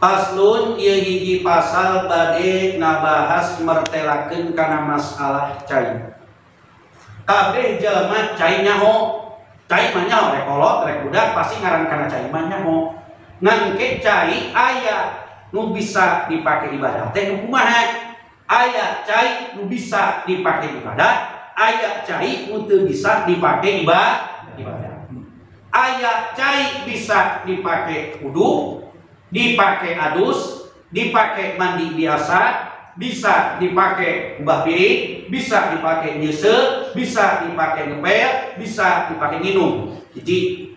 Paslon ieu hiji pasal bade ngabahas mertelakeun kana masalah cai. Kabeh jelema cai nyaho. Cai mah nyaho rek kolot rek budak pasti ngaran kana cai mah nyaho. Ngan ke cai aya nu bisa dipake ibadah teh nu kumaha? Aya cai nu bisa dipake ibadah, aya cai nu teu bisa dipake ibadah. Aya cai bisa dipake wudu, dipakai adus, dipakai mandi biasa, bisa dipakai ubah piring, bisa dipakai nyese, bisa dipakai ngepel, bisa dipakai minum. Hiji.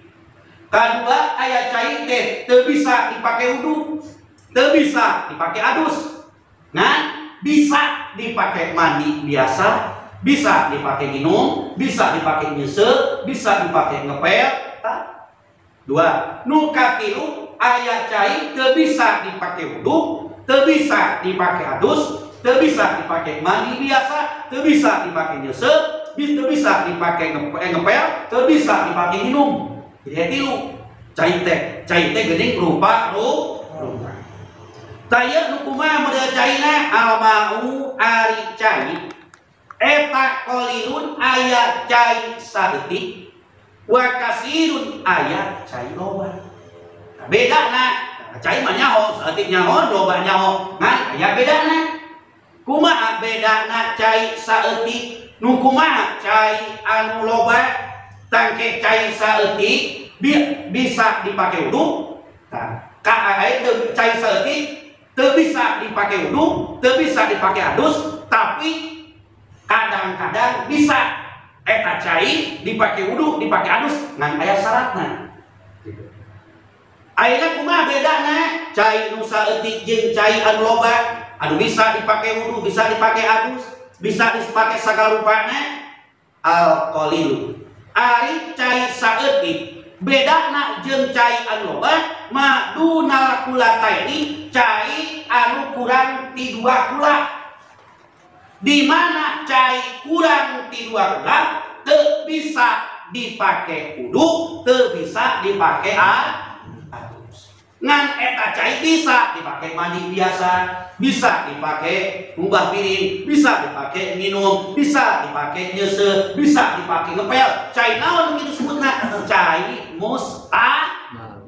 Kadua aya cai teh teu bisa dipakai wudu, teu bisa dipakai adus. Nah, bisa dipakai mandi biasa, bisa dipakai minum, bisa dipakai nyese, bisa dipakai ngepel. Dua. Nu katilu aya cai teu bisa dipake wudu, teu bisa dipake adus, teu bisa dipake mandi biasa, teu bisa dipake nyese, teu bisa dipake ngepel, teu bisa dipake minum. Jadi tilu cai teh geuning rupa rupa. Taya nu kumaha model caina almau ari cai eta qalilun aya cai saeutik wa kasirun aya cai loba. Bedana cai mah nyaho, saeutik nyaho, loba nyaho. Ngan aya bedana. Kumaha bedana cai saeutik nu kumaha cai anu loba? Tangke cai saeutik bisa dipake wudu. Tah, ka aya cai saeutik teu bisa dipake wudu, teu bisa dipake adus, tapi kadang-kadang bisa eta cai dipake wudu, dipake adus, ngan aya syaratna. Gitu. Ayeuna kumaha bedana cai nu saeutik jeung cai anu loba? Anu bisa dipake wudu, bisa dipake adus, bisa dipake sagala rupana. Al qalilu. Ari cai saeutik bedana jeung cai anu loba ma dunal kulataini, cai anu kurang ti dua kula. Di mana cai kurang ti dua kula teu bisa dipake wudu, teu bisa dipake adus. Ngan eta cai bisa dipake mandi biasa, bisa dipake ngubah piring, bisa dipake minum, bisa dipake nyese, bisa dipake ngepel. Cai naon kitu sebutna? Cai mustamal.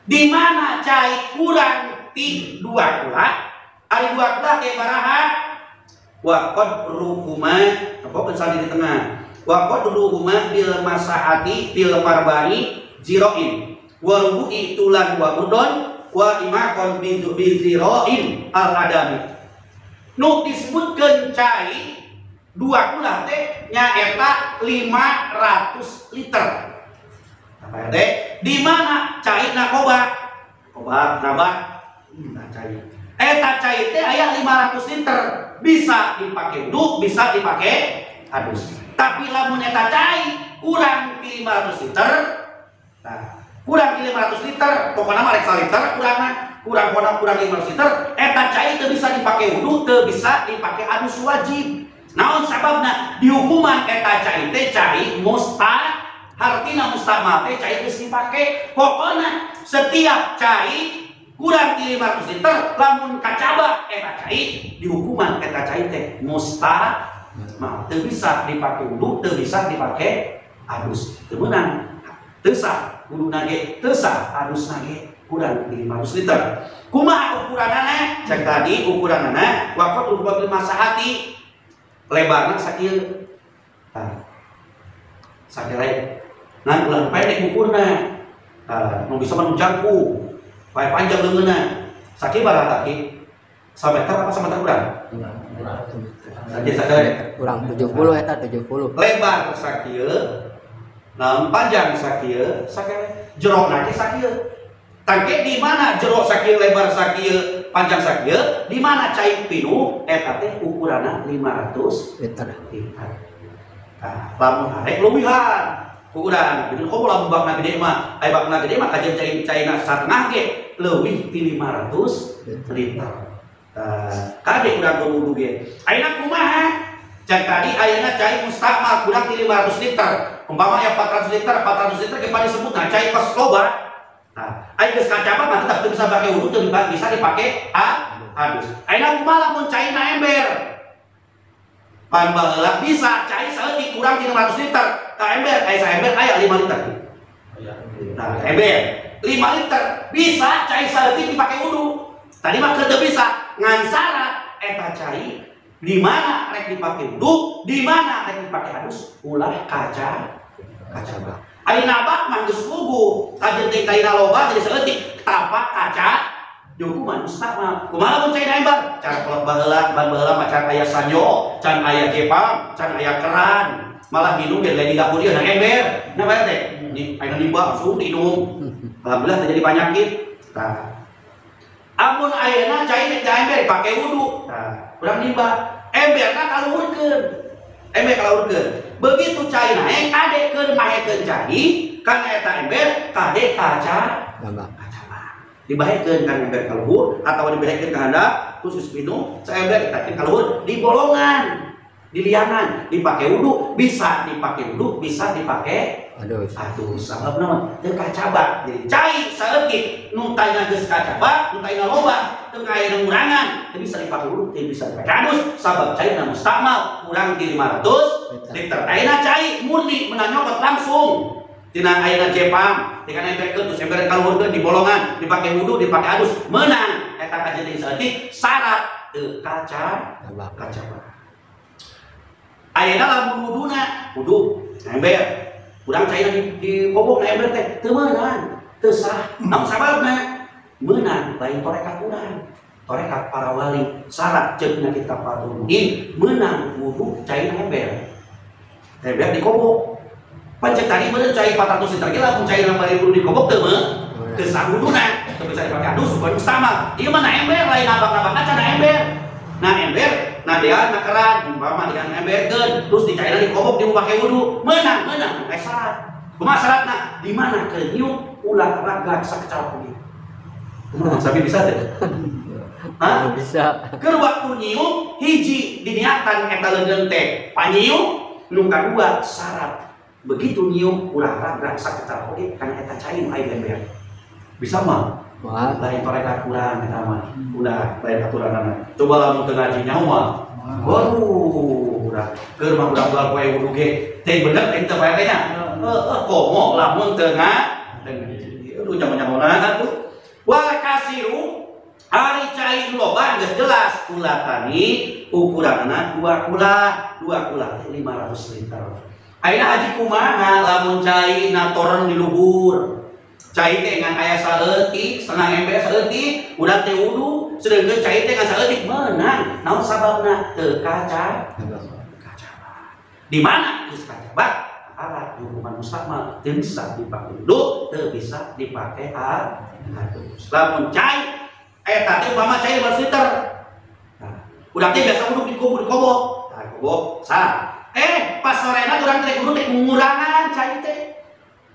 Di mana cai kurang ti dua kula? Ari dua kula teh baraha? Wa qadruhuma, apa pensali di tengah. Wa qadruhuma bil masahati bil marbai ziroin. Wa rubu'i tulan wa udon wa imaqon bi ziroin al adami. Nu disebutkeun cai dua kula teh nyaeta 500 liter. Apa teh? Di mana cai na koba? Koba nabah. Nah cai. Eta cai teh aya 500 liter. Bisa dipake wudu, bisa dipake adus. Tapi lamun eta cai kurang ti 500 liter, nah, kurang ti 500 liter, pokona mah rek saliter kurangna, kurang kurang 500 liter, eta cai teu bisa dipake wudu, teu bisa dipake adus wajib. Naon sababna? Dihukuman eta cai teh cai musta, hartina mustamal teh cai geus dipake. Pokona setiap cai kurang ti 500 liter, lamun kacaba eta cai dihukuman eta cai teh mustamal, teu bisa dipake wudu, teu bisa dipake adus, teu meunang, teu sah wuduna ge, teu sah adusna ge, kurang ti 500 liter. Kumaha ukuranana? Cek tadi ukuranana wa qadru bil masahati, lebarna sakieu. Tah. Sakieu. Ngan ulah pendek ukurna. Tah, nu bisa mah nu jangkung. Pae panjang leungeunna. Sakieu baraha taki? 1 meter apa 1 meter kurang? Sakieu sakieu kurang 70 eta 70. Lebar sakieu, nah panjang sakieu, sakieu jerona ge sakieu. Tangke di mana jero sakieu, lebar sakieu, panjang sakieu, di mana cai pinuh eta teh ukuranna 500 liter. Tah, lamun arek leuwihan ukuran, bikin komo lamun bakna gede mah, aya bakna gede mah kajian cai caina satengah ge leuwih ti 500 liter. Kade urang keur wudu ge. Ayeuna kumaha? Cek tadi ayeuna cai mustakmal kurang ti 500 liter. Umpama aya 400 liter, 400 liter ge pan disebutna cai kos loba. Nah, aya geus kacabak mah tetep teu bisa pake wudu, teu bisa dipake adus. Ayeuna kumaha lamun caina ember? Pan baheula bisa cai saeutik kurang ti 500 liter. Ka ember aya saember aya 5 liter. Nah, ember 5 liter bisa cai saeutik dipake wudu. Tadi mah teu bisa ngan syarat eta cai di mana rek dipake wudu, di mana rek dipake adus, ulah kaca kacabak. Ari nabak mah geus puguh, kajeun teh caina loba jadi saeutik, tapak kaca dihukuman mustakmal. Kumaha mun caina ember? Cara kolot baheula, ban baheula mah can aya sanyo, can aya jepang, can aya keran. Malah minum ge lain di dapur ieu na ember. Nah bae teh, ayeuna nimba langsung diinum. Alhamdulillah teu jadi penyakit. Tah. Amun ayeuna cai rek ember pake wudu. Tah, urang nimba emberna kaluhurkeun. Ember kaluhurkeun. Begitu cai naek kade keur mahekeun cai kana eta ember kade kaca kacabak. Dibahekeun kana ember kaluhur atawa dibahekeun ka handap khusus minum saember ditakeun kaluhur di bolongan, di liangan dipake wudu, bisa dipake wudu, bisa dipake adus. Adus sabab naon? Teu kacabak. Jadi cai saeutik nu taina geus kacabak, nu taina loba, teu aya nu ngurangan, teu bisa dipake wudu, teu bisa dipake adus sabab caina mustakmal kurang ti 500 liter. Ayeuna cai murni meunang nyokot langsung tina ayeuna jepang, tina emberkeun terus ember kaluhurkeun di bolongan, dipake wudu, dipake adus, meunang eta kajenting saeutik syarat teu kacabak. Kacabak. Ayeuna lamun wuduna, wudu ember urang caina di kobok na ember teh teu meunang, teu sah. Naon sababna? Meunang lain tarekat urang, tarekat para wali. Syarat ceukna kitab Fathul Muin meunang wudu caina ember. Ember dikobok. Pan ceuk tadi meureun cai 400 liter ge lamun caina bari wudu dikobok teu meunang, teu sah wuduna, teu bisa dipake adus bukan mustakmal. Ieu mah na ember lain nabak-nabak acan na ember. Nah ember, nah dia na keran, umpama dengan emberkeun, terus dicairna dikobok dipake wudu, meunang, meunang, eh syarat. Kumaha syaratna? Di mana keur nyiuk ulah ragrag sakecalap oge. Kumaha sabi bisa teh? Hah? Bisa. Keur waktu nyiuk hiji diniatan eta leungeun teh panyiuk, nu kadua syarat. Begitu nyiuk ulah ragrag sakecalap oge kana eta cai nu aya ember. Bisa mah? Wah, lain tarekat urang eta mah. Ulah lain aturanana. Coba lamun teu ngaji nyaho mah. Waduh, udah keur mah urang bual poe wudu ge. Teh bener teh teu bae teh nya. Heueuh, komo lamun teu ngaji. Aduh nyaho-nyahona atuh. Wal kasiru ari cai loba geus jelas kulatani ukuranna 2 kula, 2 kula teh 500 liter. Ayeuna haji kumaha lamun cai natoren di luhur? Cai teh ngan aya saeutik, setengah ember saeutik, udah teh wudu, sedengkeun cai teh ngan saeutik meunang. Naon sababna? Teu kaca. Kacabak. Di mana geus kacabak? Alat hukuman mustakmal teu bisa dipake wudu, teu bisa dipake adus. Lamun cai eta teh umpama cai 500 liter. Nah, udah teh biasa wudu di kubur dikobok. Nah, kobok sah. Pas sorena urang teh kudu teh ngurangan cai teh.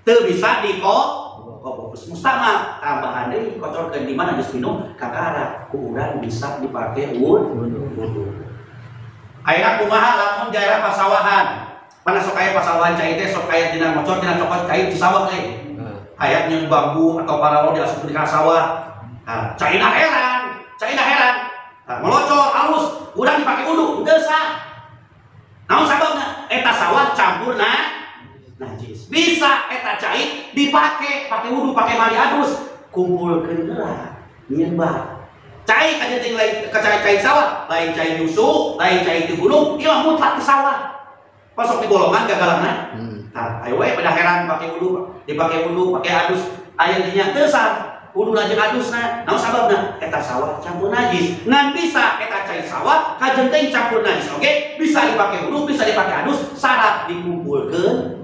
Teu bisa dikobok. Kobok mustakmal tambahan deui kocorkeun di mana geus minum kakara ku urang bisa dipake wudu. Ayeuna kumaha lamun daerah pasawahan? Mana sok aya pasawahan cai teh sok aya tina ngocor tina cokot cai di sawah teh. Aya nyeun bambu atau paralo diasup di sawah. Nah, caina heran, caina heran. Nah, melocor halus, urang dipake wudu teu sah. Naon sababna? Eta sawah campurna najis. Bisa eta cai dipake, pake wudu, pake mandi adus, kumpulkeun heula nyieun bak. Cai kajenting lain ka cai sawah, lain cai nyusu, lain cai ti gunung, ieu mah mutlak ti sawah. Pasok di golongan gagalangna. Tah, ayo we pada heran pake wudu, dipake wudu, pake adus, aya dinya teu sah. Wudu jeung adusna, naon sababna? Eta sawah campur najis. Ngan bisa eta cai sawah kajenting campur najis oge, bisa dipake wudu, bisa dipake adus, syarat dikumpulkeun.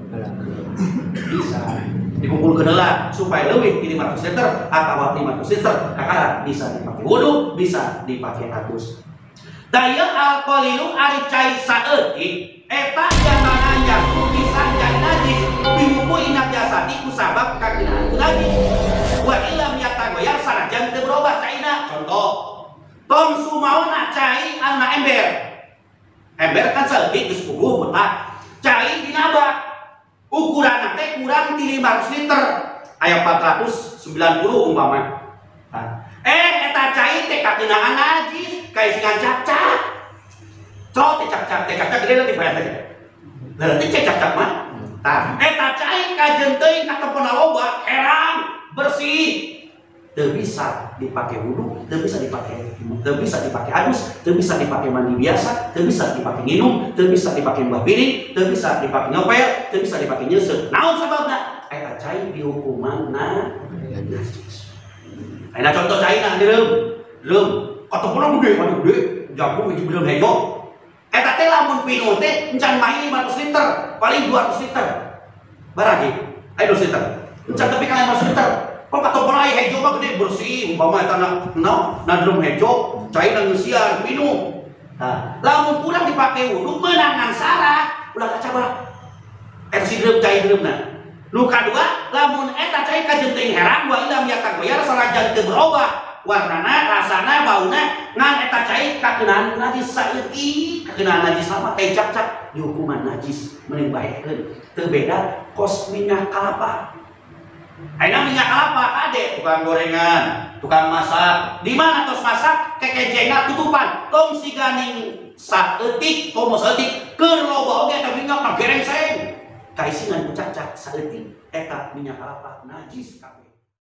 Bisa dikumpulkeun heula supaya leuwih ti 500 liter atawa 500 liter kakara bisa dipake wudu, bisa dipake adus. Daya alqalilu ari cai saeutik eta jamana jatuh bisa jadi najis diwuku inat jasadi ku sabab kagenaan ku najis. Wa illam yatagoyar sanajan teu berubah caina. Contoh Tong sumaona cai anu ember. Ember kan saeutik geus puguh botak. Cai dina bak. Ukuranna teh kurang ti 500 liter. Aya 490 umpama. Eta cai teh kakeunaan najis, kaisingan cacak. Cok teh cacak, teh cacak gede nanti bayar teh. Leutik teh cacak mah. Tah, eta cai kajeun teuing katempona loba, herang, bersih. Teu bisa dipake wudu, teu bisa dipake, teu bisa dipake adus, teu bisa dipake mandi biasa, teu bisa dipake nginum, teu bisa dipake mbah piring, teu bisa dipake ngepel, teu bisa dipake nyeuseuh. Naon sababna? Eta cai dihukuman najis. Ayeuna contoh cai na direum. Reum, katempona gede, mandi gede, jago hiji beureum hejo. Eta teh lamun pinuh teh encan mahi 500 liter, paling 200 liter. Baragi, aya 200 liter. Encan tapi ka 500 liter. Kok katempona aya hejo mah gede bersih, umpama eta na naon, na drum hejo, cai na ngeusian pinuh. Tah, lamun kurang dipake wudu meunang ngangsara, ulah kacabak. Eta si drum cai drumna. Nu kadua, lamun eta cai kajeun teuing herang wa ilam yatagoyar sanajan teu berubah warnana, rasana, bauna, ngan eta cai kakeunaan najis saeutik, kakeunaan najis sama teh cacak dihukuman najis mending baekeun. Teu beda kos minyak kalapa. Ayeuna minyak kalapa kade tukang gorengan, tukang masak. Di mana tos masak kekejenga tutupan, tong siganing saeutik, komo saeutik keur loba oge eta minyak mah gerengseng. Kaisinan ku cacak saeutik eta minyak kalapa najis kabeh.